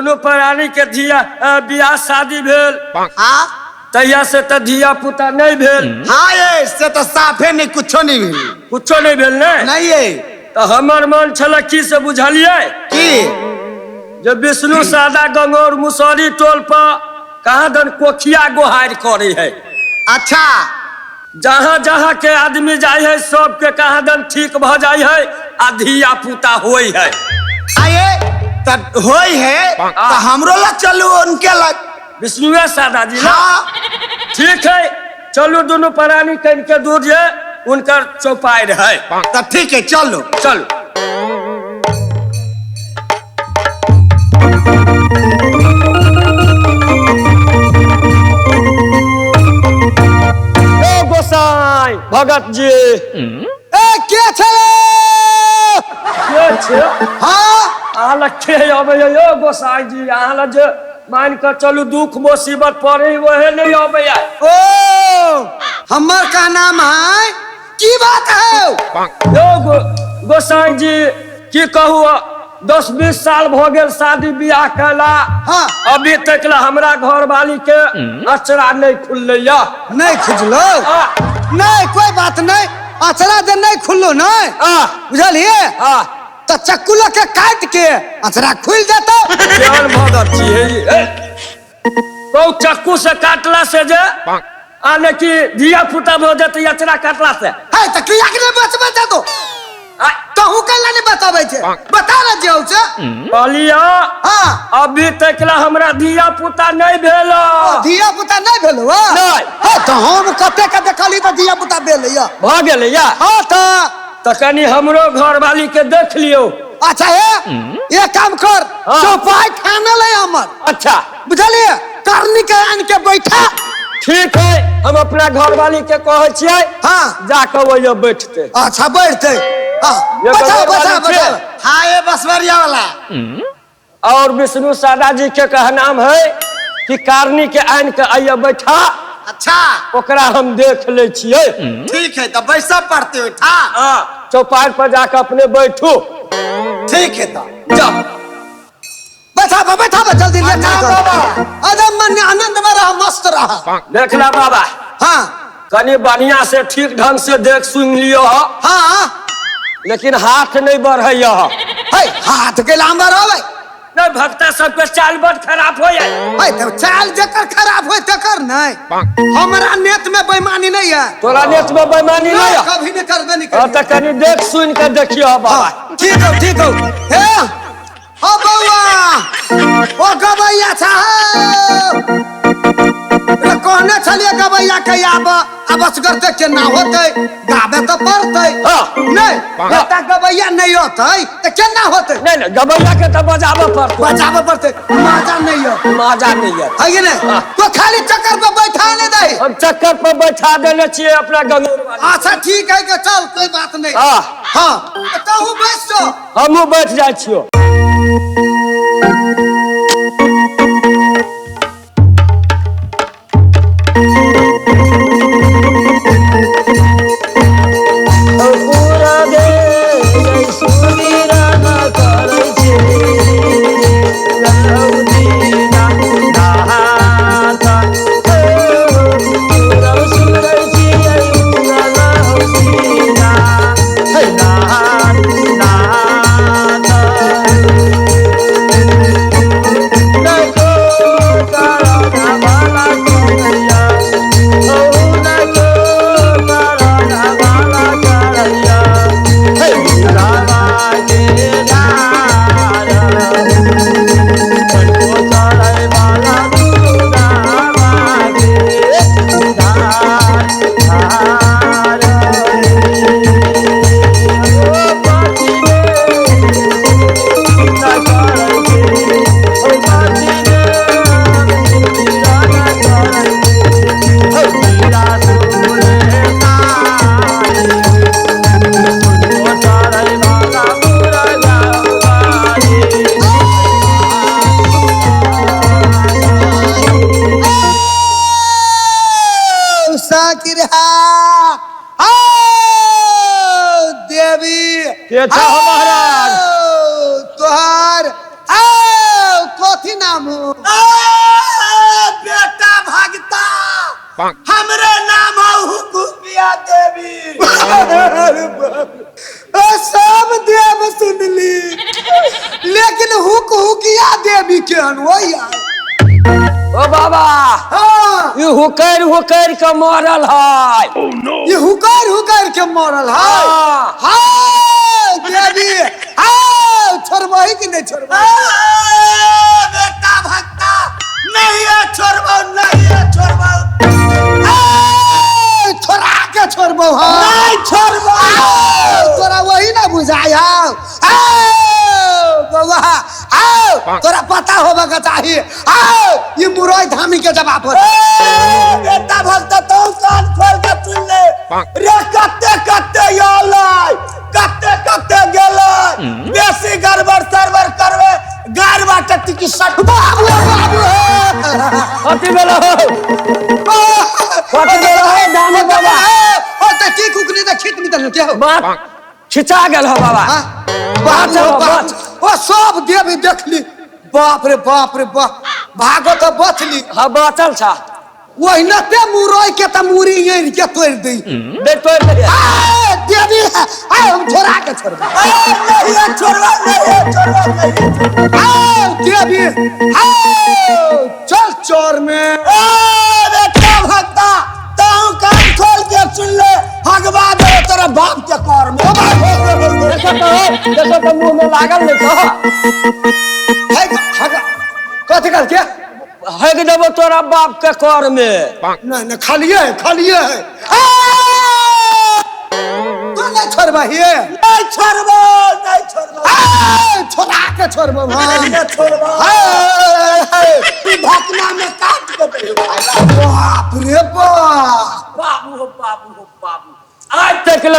दुनू प्राणी के धिया बियाह शादी भेल। हाँ तहिया से तऽ धिया पुता नहीं भेल। हाँ ये से तो साफे नहीं, कुछो नहीं भेल। कुछो नहीं भेल ने? नहीं ये तो हमर मन छल की से बुझलिए की जे विष्णु सादा गंगौर मुसहरी टोल पर कहाँ दन कोखिया गोहार करे है। अच्छा, जहाँ जहाँ के आदमी जाय है सबके कहाँ दन ठीक भ जाय है आ धिया पुता होय है। आये तब होय है तो हमरो लग चलू उनके लग विष्णुए सादा जी ना। हाँ ठीक है, चलू दोनों प्राणी कन के दूर जे उनकर चौपाई है। तब ठीक है, चलो चलो। ए गोसाई भगत जी, ए के छे? के छे? हाँ अहाँ लग के अबै यो गोसाई जी, अहाँ लग जे मान के चलू दुख मुसीबत पड़े वहे नहीं अबै। ओ हमर का नाम है, की बात है? यो गोसाई जी की कहू, 10-20 साल भ गेल शादी बियाह कैला। हाँ। अभी तक ला हमरा घर वाली के अचरा नहीं खुलले या। नहीं खुजलो? नहीं कोई बात नहीं, अचरा जे नहीं खुललो नहीं बुझलिए? तो चक्कू लग के काट के अचरा खुल जाता। ज्ञान भगत जी है, तो चक्कू से काटला से जे आने की धिया पुता भ जेतै अचरा काटला से। है तो किया के नहीं बचबे दे दो, तहु कैला नहीं बताबै छे, बता ना जे से कहलिया। हाँ अभी तक ला हमरा धिया पुता नहीं भेल। धिया पुता नहीं भेल? नहीं। हाँ तो हम कते के देखली तो धिया पुता भेल या भ गेलै या। हाँ तो कनी हमरो घर वाली के देख लियो। अच्छा है, ये काम कर। हाँ। चौपाई खाने ले हमर। अच्छा बुझलिए, करनी के आन के बैठा। ठीक है, हम अपना घर वाली के कहै छियै। हाँ जाके वही बैठते। अच्छा बैठते। हाँ बचा बचा बचा। हाँ ये बसवरिया वाला। और विष्णु सादा जी के कह नाम है कि कारनी के आन के आइए बैठा। अच्छा ओकरा हम देख ले छियै। ठीक है, तो बैसा पड़ते हो। हाँ चौपाई पर जाके अपने बैठू। ठीक है, तो जा बैठा बैठा जल्दी ले बाबा। अरे मन आनंद में रहा, मस्त रहा। देखला बाबा। हाँ कनी बढ़िया से ठीक ढंग से देख सुन लियो। हाँ लेकिन हाथ नहीं बढ़े। है हाथ के लाम बढ़ावे नहीं, भक्ता सबके चाल बड़ खराब हो जाए। है तो चाल जकर खराब होय तकर नहीं, हमरा नेत में बेईमानी नहीं है। तोरा नेत में बेईमानी नहीं है? कभी नहीं करबे नहीं करबे। तो कनी देख सुन के देखियो बाबा। ठीक हो ठीक हो। हे ओ बउआ, ओ गबैया छा रे, कहने छलिए गबैया के आब अब असगर ते केना होतै, गाबे तो पड़तै। नहीं एता गबैया नहीं होतै त केना होतै? नहीं नहीं, गबैया के तो बजाबे पड़तै। बजाबे पड़तै, मजा नहीं है। मजा नहीं है, है कि नहीं? तो खाली चक्कर पर बैठा नहीं दे। हम चक्कर पर बैठा देने छियै अपना गंगौर वाली। अच्छा ठीक है के चल, कोई बात नहीं। हाँ तहु बैठ जो। हमहू बैठ जाइ छियो। देवी के छह महाराज? तोहार कथी नाम हो? बेटा भगता, हमरे नाम हो हुकुमिया देवी। सब देव सुनली, लेकिन हुक हुकिया देवी केहन हो यार? ओ बाबा, हाँ, ई हुकैर हुकैर के मरल है। ये हुकर हुकर के मरल है। हाँ। हाँ देवी, हाँ, छोड़बही कि नहीं छोड़बही? बेटा भगता, नहीं है छोड़बो, नहीं है छोड़बो, छोड़ा के छोड़बो। हाँ, नहीं छोड़बो। तोरा वही ना बुझाय। आओ बउआ, आओ, तोरा पता होबे के चाही। आओ, ये मुरई धामी के जवाब हो। बेटा भगता, तो कान खोल के सुन ले रे, कत्ते कत्ते आलै, कत्ते कत्ते गेलै, बेसी गड़बड़ सरबड़ करबे गार बाटे टिकी सट। बाबू बाबू, कथी भेलो? कथी भेलो हे धामी बाबा? ओ त की कुकनी त खींच निकल के हो? बात खिंचा गेल हो बाबा। हाँ? बाप रे बाप, ओ सब देवी देखली, बाप रे बाप रे बाप, भागो त बचली। हाँ, बचल छा। ओहिना ते मुरई के त मुरी आनि के तोड़ि दी। दे तोड़ दे। आ देवी, आ हम छोड़ा के छोड़बै। नहीं है छोड़बो, नहीं है छोड़बो, नहीं। आ देवी, आ चल चोर में। बेटा भगता, तू कान खोल के सुन ले, हगवा दे तोरा बाप के कर में। देखो तो, देखो तो मुंह में लागल नहीं तो। है हग कथी कहल के? हग देबो तोरा बाप के कर में। नहीं नहीं, खालिए है, खालिए है। तू नहीं छोड़बही? नहीं छोड़बो, नहीं छोड़बो। छोड़ा के छोड़बो। नहीं छोड़बो। ढकना में काट के दे। बाप रे बाप, बाबू हो बाबू हो बाबू, आज तक ले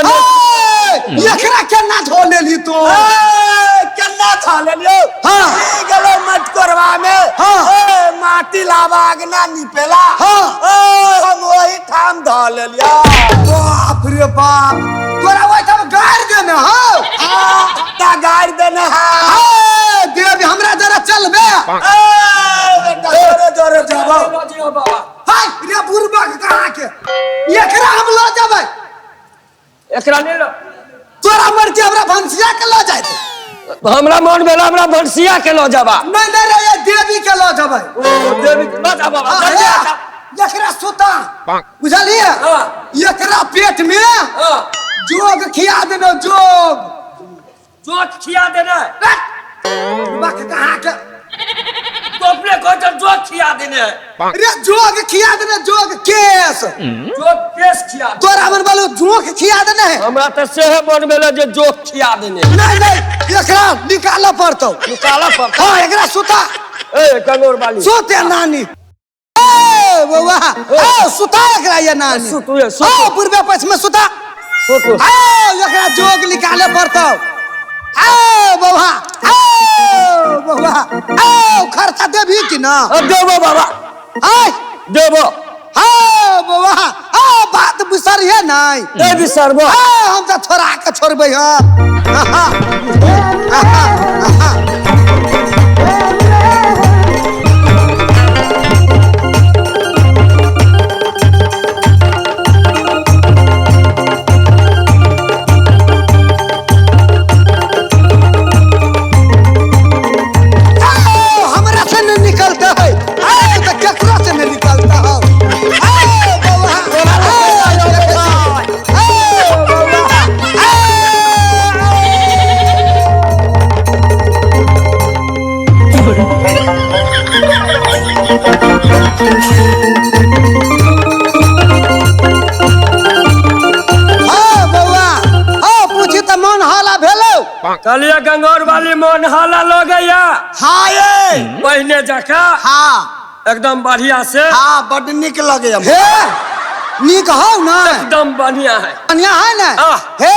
एकरा केना धो लेली तो? केना धो लेलियो? हाँ, गेलो मटकोरवा में। हाँ, माटी लावा अगना निपेला। हाँ, हम वही ठाम धो लेलियो। बाप रे बाप, तोरा वही ठाम गारि देने हौ? हाँ, गारि देने हौ। देवी, हमरा जरा चलबे। जोरे जोरे जाबो। हाय रे बुढ़बा के कहाँ के, एकरा हम ल जेबै। एकरा नहीं लो। तोरा मर के हमरा भंसिया के ल जाए। हमरा मन भेल हमरा भंसिया के ल जाबा। नहीं नहीं रे, ये देवी के ल जेबै। ओ देवी के ल जाबा। एकरा सुता, बुझलिए? एकरा पेट में जोग खिया देना, जोग जोग खिया देना। बुढ़बा के कहाँ के तो अपने को तो जोग खिया देने रे, जोग खिया देने, जोग केस, जोग केस खिया। तोरा मन बोलो जोग खिया देने है? हमरा त सेहे मन भेल जे जोग खिया देने। नहीं नहीं, एकरा निकालऽ पड़तौ। निकालऽ पड़तौ। हाँ, एकरा सुता। ए गंगोर वाली सुते नानी। ए बउआ, ए सुता एकरा ये नानी। सुतू ये, सुतू। हाँ, पूर्वे पक्ष में सुता। सुतू। ए एकरा जोग निकाले पड़तौ। ए बउआ, ए बउआ, ए खर्चा देबही कि ना? अब देबो बाबा। आय देबो। हाँ बउआ, हाँ बात बिसरिहे नहीं। नहीं बिसरबो। हाँ, हम तो छोड़ा के छोड़बै। हाँ हमरा से नहीं निकलता है, तो केकरो से नहीं निकलता है। हाँ बउआ, हाँ पूछी त मन हाला भेलौ। कहलिए गंगौर वाली मन हाला लगैया। हाँ ये पहिने जकाँ। हाँ एकदम बढ़िया से। हाँ, बड निक लगैया। हे निक हौ ना? एकदम बढ़िया है। बढ़िया है ना? हे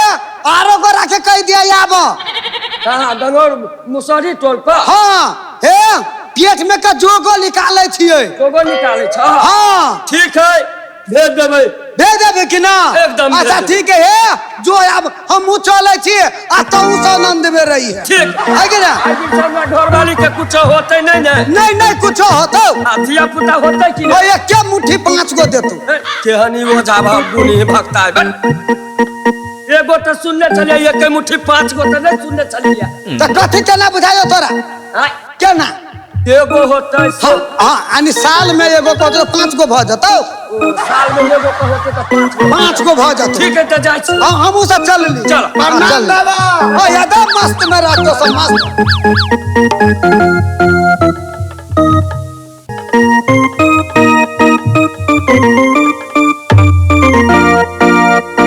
आरो गोरा के कह दिया आब। कहाँ? गंगौर मुसहरी टोल पर। हाँ, हे पेट में का जोगो निकालै छियै। जोगो निकालै छ। हाँ ठीक है, भेज देबै। भेज देबै कि ना? एकदम भेज अच्छा देबै। ठीक है, हे जो अब हम चलै छी आ तू सब आनंद में रही है। ठीक। है कि ना? आइ दिन हमरा घरवाली के कुछ होते नहीं ने? नहीं नहीं, कुछो होतो। आ धिया पुता होते कि ओ नहीं? एके मुट्ठी 5 गो देतो। केहन ई ओझा गुणी भक्ता है। एगो तऽ सुनने छलियै एके मुट्ठी 5 गो तऽ नहीं सुनने छलियै। तऽ कथी केना बुझायो तोरा? आँय, केना? एगो होतै। हाँ हाँ, यानी साल में एगो कहतो 5 गो भऽ जेतौ। साल में एगो के होतै तऽ 5 गो। 5 गो भऽ जेतौ। ठीक है तऽ जाइ छी। हाँ, हमहूँ सब चलली। चल। हाँ, चल। बाबा। हाँ, यादव मस्त में रहतो सब मस्त।